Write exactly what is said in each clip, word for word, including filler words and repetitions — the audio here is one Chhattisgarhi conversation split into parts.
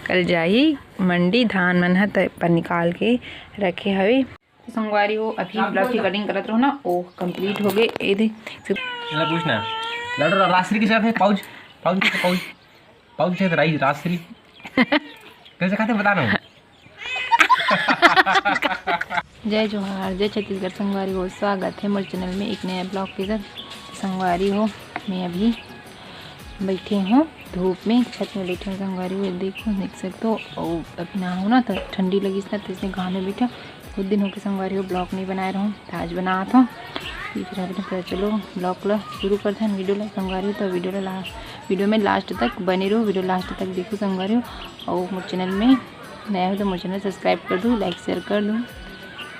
कल जाही मंडी, धान मन ह त पर निकाल के रखे हवे। तो संगवारी हो, अभी ब्लाउज की कटिंग करत रहो ना, ओ कंप्लीट हो गए। ए दे, चला पूछ ना। लड़ रहा राजश्री के साथ है, पाउच, पाउच, पाउच, पाउच है राई, राजश्री। कैसे खाते बता रहा हूँ। जय जोहार, जय छत्तीसगढ़ संगवारी हो, स्वागत है मोर चैनल में एक नया ब्लॉग के साथ। संगवारी हो, मैं अभी बैठे हूँ धूप में, छत में बैठे हूँ संगवारी हो। देखो, देख सकते हो, और अभी नहाहूँ ना तो ठंडी लगिस ना, तो इसने घाम में बैठा। बहुत दिन होके संगवारी हो ब्लॉग नहीं बनाए रहूँ, तो आज बनात हूँ। तो फिर अभी तो चलो ब्लॉग ला शुरू करते हैं, वीडियो ला संगवारी हो। तो वीडियो ला ला-, वीडियो में लास्ट तक बने रहो, वीडियो लास्ट तक देखो संगवारी हो। और मोर चैनल में नया हो तो मोर चैनल सब्सक्राइब कर दो, लाइक शेयर कर दो।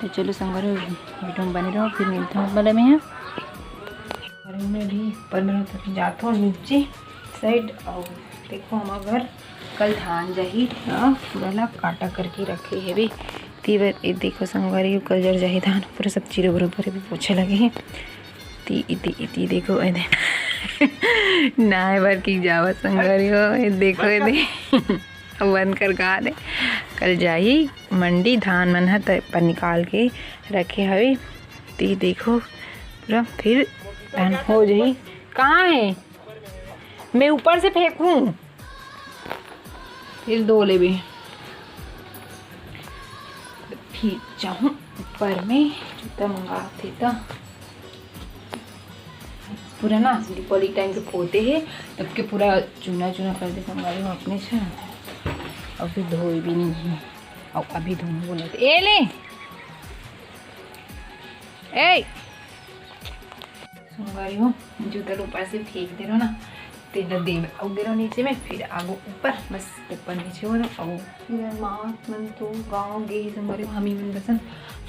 तो चलो संगवारी हो, वीडियो में बने रहो, फिर मिलता हूँ वाला में यहाँ। और मैं भी ऊपर में रहता, फिर जाता हूँ नीचे साइड। और देखो, हमारा घर कल धान जाही, हाँ, पूरा ला काटा करके रखे हेबे। तीबर ये देखो संगवारी हो, कल जर जाही धान, पूरा सब चीरो बरोबर भी पोछे लगे हे। ती इति इति देखो, ए दे। नाय बर की जावा संगवारी हो, ये देखो, ये दे। बंद कर गा दे। कल जाही मंडी, धान मन ह त पर निकाल के रखे हवे। ती देखो, पूरा फिर धान हो जाही। कहाँ है? मैं ऊपर से फेंकूं, फिर धो लेबे। फिर जाऊँ ऊपर में, जूता मंगाथे त पूरा ना दीपावली टाइम के पोते हे, तब के पूरा चूना चूना कर दे संगवारी हो अपने छे, और फिर धोए भी नहीं है। और अभी धोने बोला थे, ए ले, ए संगवारी हो, जूता ला ऊपर से फेंक दे रहो ना, तेला देवे अउ गिरो नीचे में, फिर आगो ऊपर, बस ऊपर नीचे हो रहा। अउ फिर माँ मन तो गाँव गे हे संगवारी हो, हमी मन बसन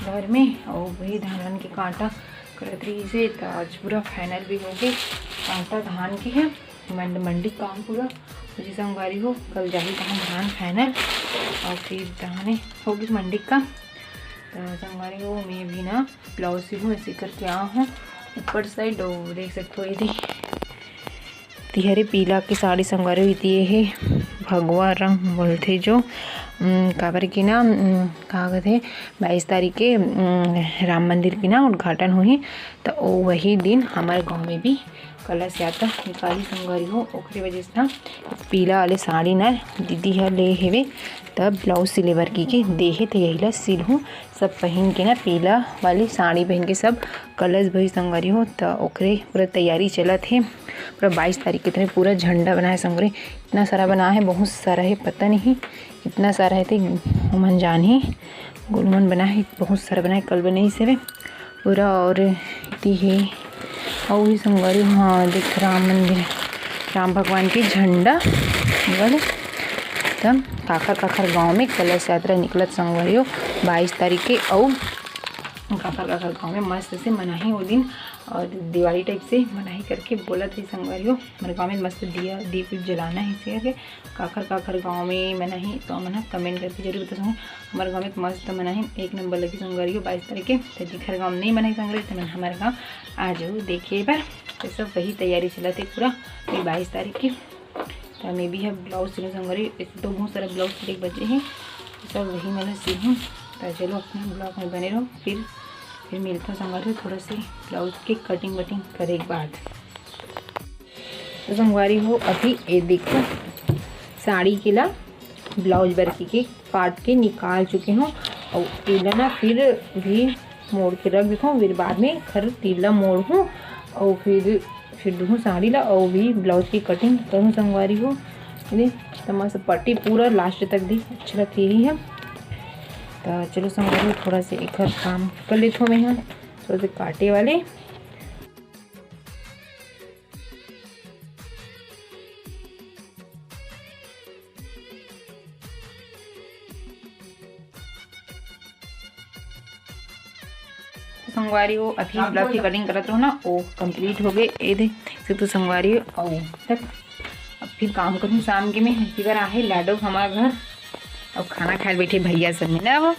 घर में, अउ वही धान के कांटा करत रही से, तो आज पूरा फाइनल भी हो गए कांटा धान के है। मंड-, मंडी काम पूरा हो जी संगवारी हो, कल जाही कहाँ धान फाइनल, और फिर धाने हो गई मंडी का। तो संगवारी हो, मैं भी ना ब्लाउज सिलूँ, ऐसे करके आ हूँ ऊपर साइड, और देख सकते हो ये दे, तिहरे पीला के साड़ी संगवारी हो, ये हे भगवा रंग बोलथे जो, उम, काबर की ना, उम, का कहथे, बाईस तारीख के, उम, राम मंदिर की ना उद्घाटन होही, तो ओ वही दिन हमारे गाँव में भी कलश यात्रा निकाली संगवारी हो, ओकरे वजह से ना पीला वाले साड़ी ना दीदी ह ले हेवे, तब ब्लाउज सिले बर की के दे हे, तो यही ला सिलहूँ। सब पहिन के ना पीला वाली साड़ी पहिन के सब कलश भरी संगवारी हो, त ओकरे पूरा तैयारी चलत हे। पूरा बाईस तारीख के तने पूरा झंडा बनाए संगवारी, इतना सारा बना है, बहुत सारा है, पता नहीं इतना सारा है, ते ओमन जानही। गोलू मन बना है, बहुत सारा बना है, कल बनाइस हवे पूरा। और इति हे, अउ भी संगवारी, हाँ, देख, राम मंदिर, राम भगवान के झंडा वाले। तब काखर काखर गांव में कलश यात्रा निकलत संगवारी हो, बाईस तारीख के, अउ काखर काखर गांव में मस्त से मनाही वो दिन, और दिवाली टाइप से मनाही करके बोलत रही संगवारी हो। हमारे गांव में मस्त दिया, दीप उप जलाना है इसे करके। काखर काखर गांव में मनाही, तो मन ह कमेंट करके जरूर बताओ। हमारे गांव में तो मस्त मनाही, एक नंबर लगी संगवारी हो बाईस तारीख के। तो जिखर गांव में नहीं मनाही संगवारी, तो मन हमारे गांव आ जाओ देखे बर। तो सब वही तैयारी चलत है पूरा, ये बाईस तारीख की। तो मैं भी है ब्लाउज सिलूँ संगवारी, ऐसे तो बहुत सारा ब्लाउज सिले के बचे हैं, तो सब वही मैंने सिलूँ। तो चलो अपने ब्लॉग में बने रहो, फिर फिर मिलता संगवारी हो थोड़ा सी ब्लाउज के कटिंग वटिंग करे के बाद। तो संगवारी हो, अभी ये देखो, साड़ी के ला ब्लाउज बर की के काट के निकाल चुके हूँ, और एला ना फिर भी मोड़ के रख देथों, फिर बाद में खर तीला मोड़ हूँ, और फिर फिर दूहूँ साड़ी ला, और भी ब्लाउज की कटिंग करूँ संगवारी हो। ये तो मस्त पट्टी पूरा लास्ट तक दी, अच्छा लगती ही है। तो चलो संगवारी हो, थोड़ा से एक काम कर लेथों मैं, हम थोड़ा से काटे वाले। संगवारी हो, अभी ब्लाउज की कटिंग करत रहो ना, वो कंप्लीट हो गए। ये दे, से तो संगवारी हो, आओ तक अब फिर काम करूँ शाम के में। इसी बार आहे लाडो हमारे घर, अब खाना खाए बैठे भैया सब में ना वो।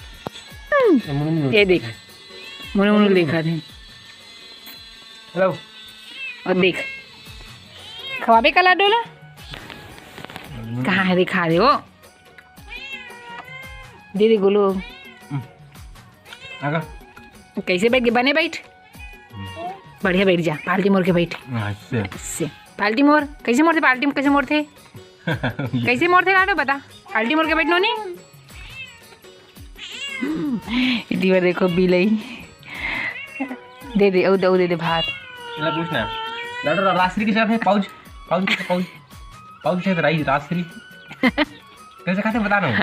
ये देख, मुनु मुनु देखा थे। हेलो। और देख, खवाबे का लाडो ला? कहाँ है, दिखा दे वो। दे दे गोलू। आगा। कैसे बैठ के? बने बैठ। बढ़िया बैठ जा, पालटी मोर के बैठ। ऐसे। ऐसे। पालटी मोर, कैसे मोरथे पालटी, कैसे मोरथे? कैसे मोरथे लाडो, बता। पालटी मोर के बैठ नोनी। इति बार देखो बिलई। दे दे, ओ दे, ओ दे दे भात। एला पूछना। लाडो रा-, राजश्री के साथ है, पाउच, पाउच के पाउच, पाउच के साथ राई-, राजश्री। कैसे खाते बता ना।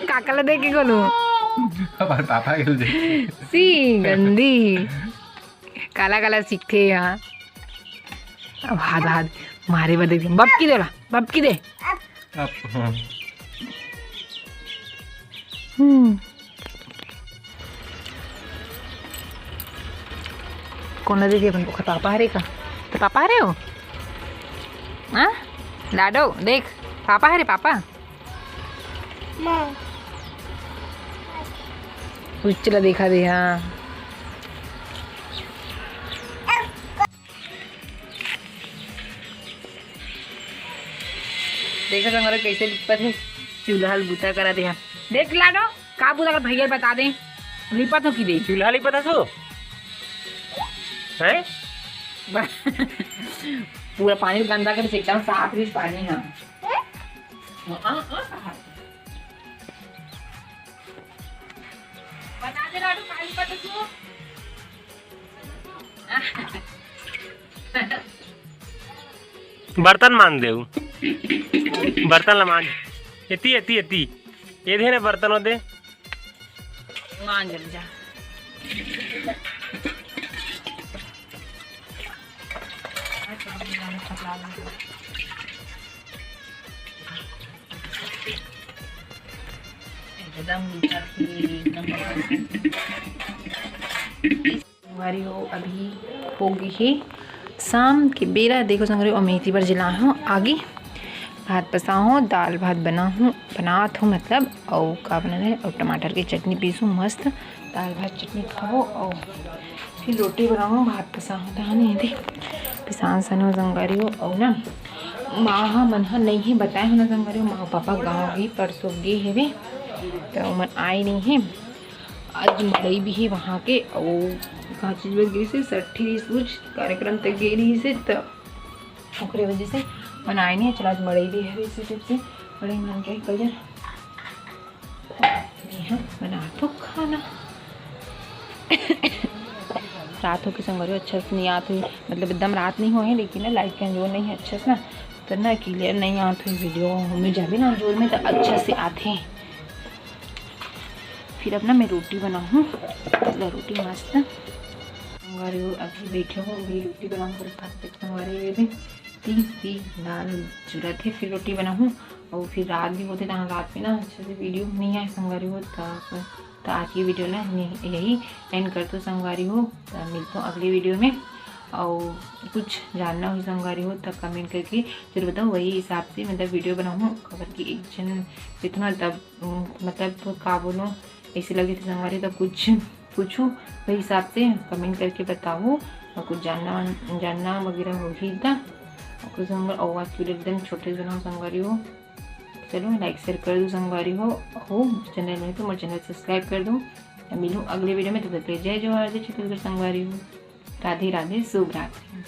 काका ला देख के गोलू। हमारे पापा के देख। सी गंदी। काला काला सीखथे यहाँ। अब हाथ हाथ मारे बर दे दे। बबकी दे ला, बबकी दे। अब, हाँ। हम्म। कौन ला दे दे अपन? ओकर पापा हरे का? तो पापा हरे हो? हाँ? लाडो, देख, पापा हरे, पापा। माँ। उच्च ला देखा दे, हाँ। देखो संगवारी कैसे लिपत हे, चूल्हा ल बूता करा दे, हाँ। देख लाडो, का बूता कर भैया बता दे, लिपत हो कि दे? चूल्हा लिपत हस तू? हैं? पूरा पानी गंदा कर एकदम साफ रिस पानी, हाँ। हाँ, हाँ, हाँ। बता दे लाडो, का लिपत हस तू? बर्तन मांज दे, बर्तन ला मांज। एती, एती, एती। ये दे ने बर्तन, वो दे। मांज ले जा। एकदम मीठा खीर, एकदम। संगवारी हो, अभी हो गे हे शाम के बेरा। देखो संगवारी हो, अमेठी बर जिला हो आगे भात पसा हो, दाल भात बना हूँ, बनात हूँ मतलब, अउ का बना है, अउ टमाटर के चटनी पीसू मस्त, दाल भात चटनी खाओ, अउ फिर रोटी बनाओ, भात पसा हो, धान ये दे पिसान सनो संगवारी हो। अउ ना माँ मन ह नहीं है बताए हो ना संगवारी हो, माँ पापा गाँव गे परसों गे हेवे, तो ओमन आए नहीं है। आज मड़ई भी हे वहाँ के, अउ का चीज बर गिरिस हे, सट्ठी रिहिस, कुछ कार्यक्रम तक गे रिहिस हे, त ओकरे वजह से बनाए नहीं। चलो आज मड़ई भी हे, इसी टाइप से मड़ई मान के कल जा। ये है बना तो खाना। रात हो के संगवारी हो अच्छा से नहीं आत हुई, मतलब एकदम रात नहीं हो है, लेकिन ना लाइट के अंजोर नहीं है अच्छा से ना, तो ना क्लियर नहीं आत हुई वीडियो। हमें जाबे ना अंजोर में तो अच्छा से आते हैं। फिर अब ना मैं रोटी बनाहूँ, मतलब रोटी मस्त। संगवारी हो, अभी बैठे हो, अभी रोटी बनाहूँ, पूरे खाते संगवारी हो, ये भी तीन, तीन दाल चुरत हे, फिर रोटी बनाहूँ। और फिर रात भी होते, तहाँ रात में ना अच्छे से वीडियो नहीं आए संगवारी हो, त, त आज की वीडियो ना यही, यही एंड कर दो संगवारी हो। त मिलता हूँ अगली वीडियो में, और कुछ जानना हो संगवारी हो, तब कमेंट करके जरूर बताओ, वही हिसाब से मतलब वीडियो बनाऊँ। खबर की एक जन जितना तब, उम, मतलब का बोलूँ, ऐसे लगे थे संगवारी, तो कुछ पूछो, वही हिसाब से कमेंट करके बताओ। और कुछ जानना, जानना वगैरह होही त, और कुछ संगवारी, और आज वीडियो एकदम छोटे से बनाओ संगवारी हो। चलो, लाइक शेयर कर दो संगवारी हो, हो चैनल में तो मोर चैनल सब्सक्राइब कर दो। मिलूँ अगले वीडियो में, तब तक के लिए जय जोहार, जय छत्तीसगढ़ संगवारी हो, राधे राधे, शुभ रात्रि।